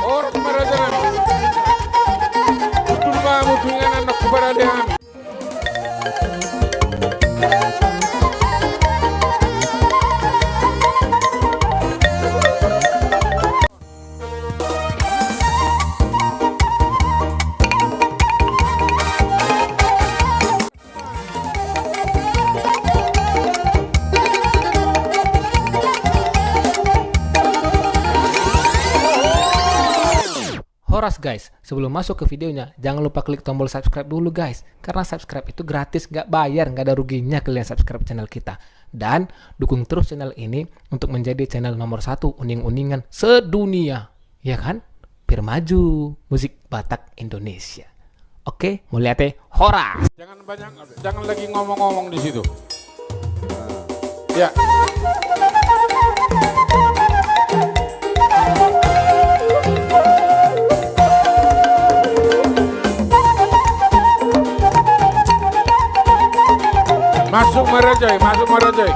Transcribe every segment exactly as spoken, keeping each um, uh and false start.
Horas ma raja nami. Hundul ma hamu tu inganan na huparade hami. Horas guys, sebelum masuk ke videonya, jangan lupa klik tombol subscribe dulu guys. Karena subscribe itu gratis, nggak bayar, nggak ada ruginya kalian subscribe channel kita. Dan dukung terus channel ini untuk menjadi channel nomor satu uning-uningan sedunia. Ya kan? Biar maju musik Batak Indonesia. Oke, mauliate, horas. Jangan banyak, jangan lagi ngomong-ngomong di situ. Ya. Masuk ma raja i, masuk ma raja i.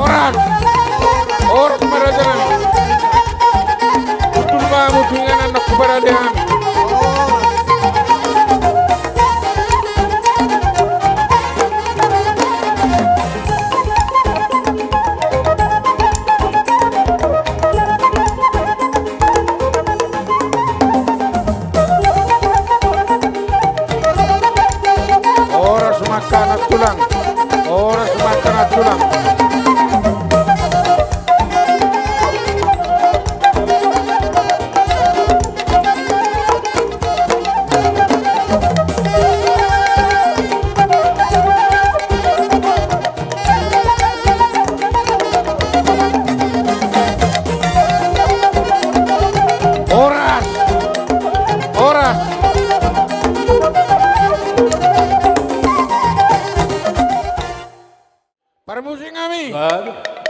Horas. Horas ma raja nami. Hundul ma hamu tu inganan na huparade hami. Horas ma angka na tulang. Horas ma angka na tulang. Horas. Horas. Parmusik nami.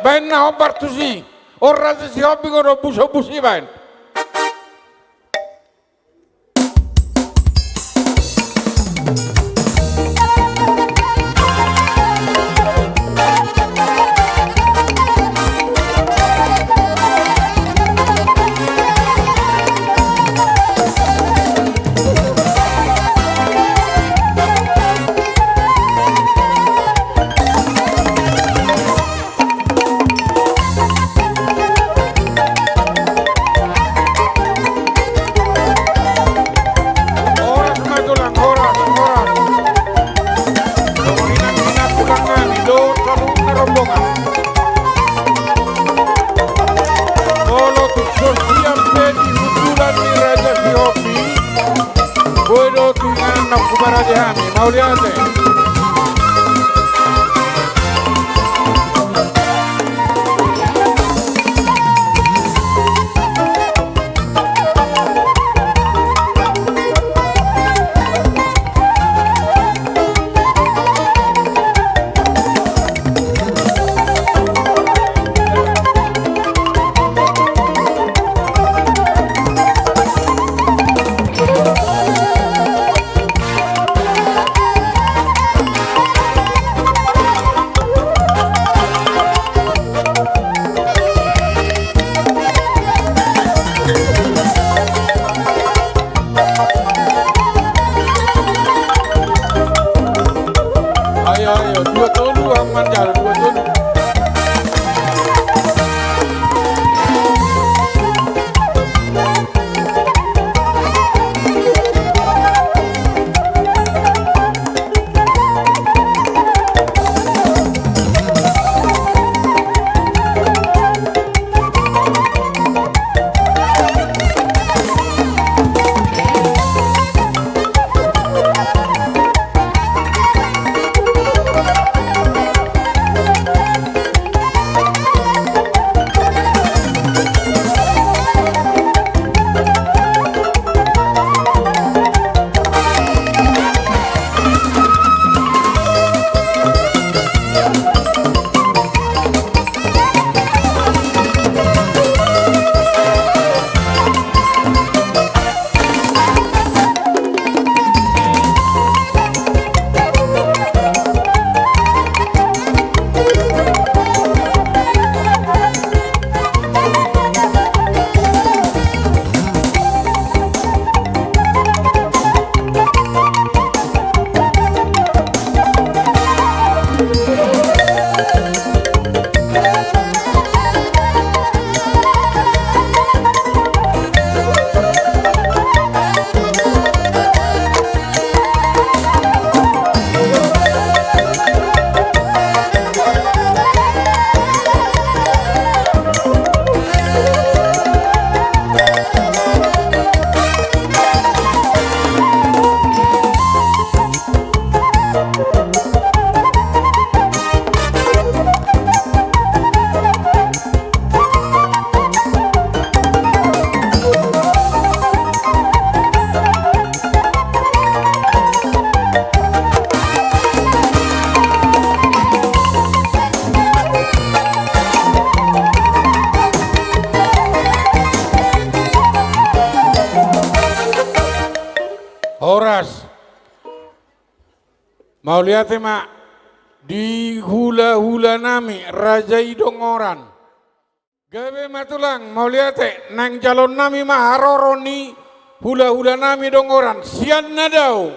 Baen na hombar tusi. Horas, Sihombi, godang busobusi baen. Horas ma tulang, horas, horas. Inang, inang tulang nami dohot saluhutna rombongan. Molo tung so sian pe di hundulan ni Raja Sihombi, boi do tu inganan na huparade hami. Mauliate. Ayo, ayo, dua tolu, aman jalo, dua tolu. Horas. Mauliate ma di hula-hula nami, raja i Dongoran. Gabe ma tulang, mauliate, naeng jaloon nami ma haroro ni hula-hula nami Dongoran, sian na dao.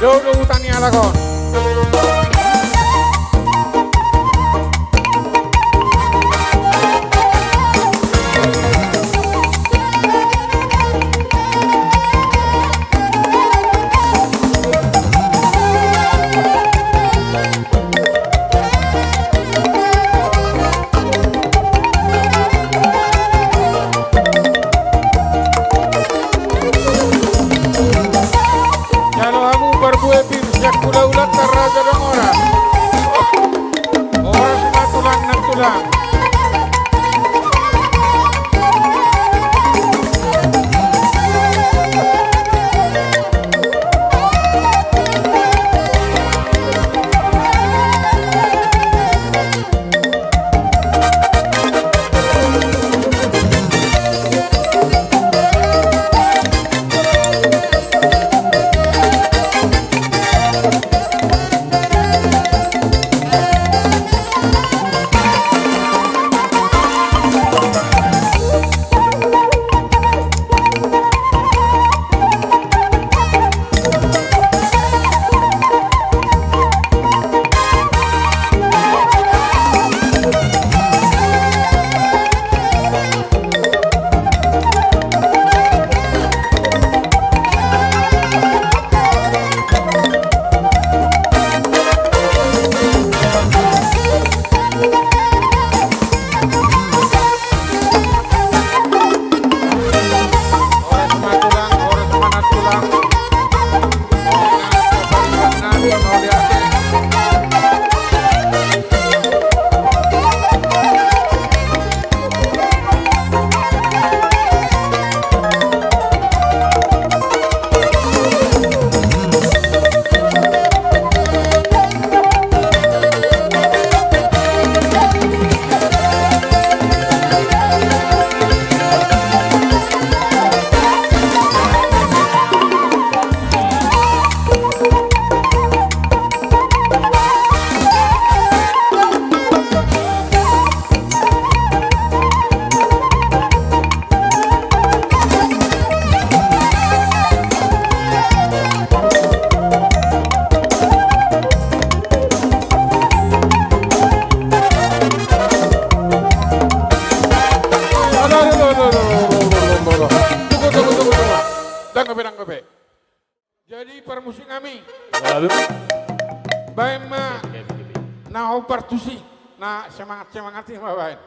Dao do huta ni halak on. Jalo hamu parbue pir sian hula-hulanta Raja Dongoran. Horas ma tulang nang tulang. Jadi parmusik nami. Baen ma na hombar tusi na semangat-semangat i ma baen.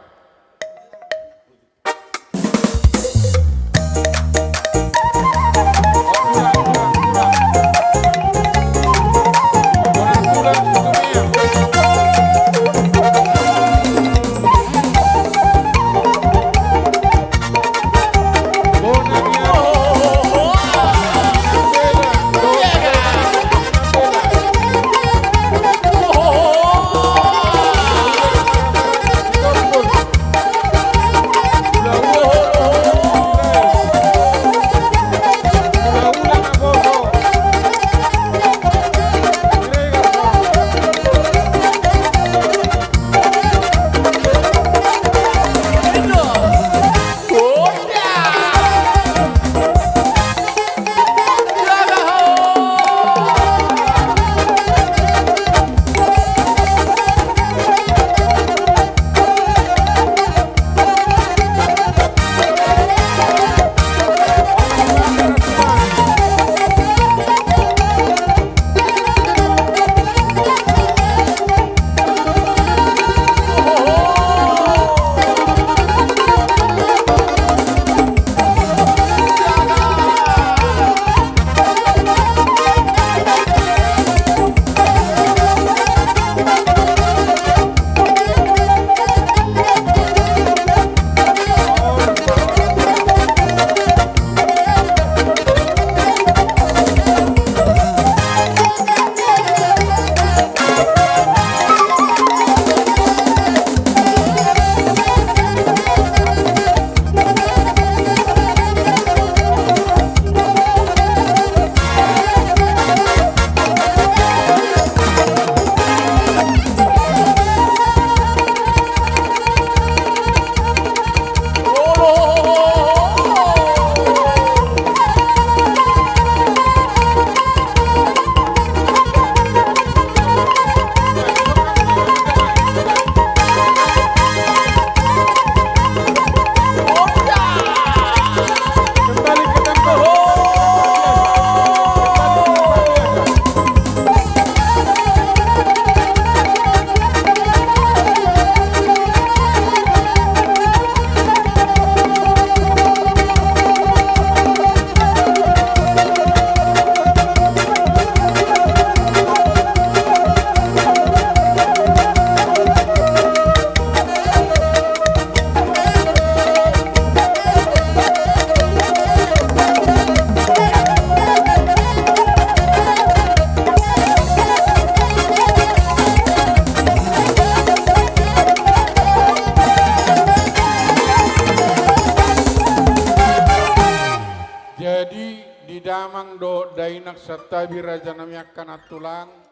Jadi di damang dohot dainang santabi, raja nami angka nantulang,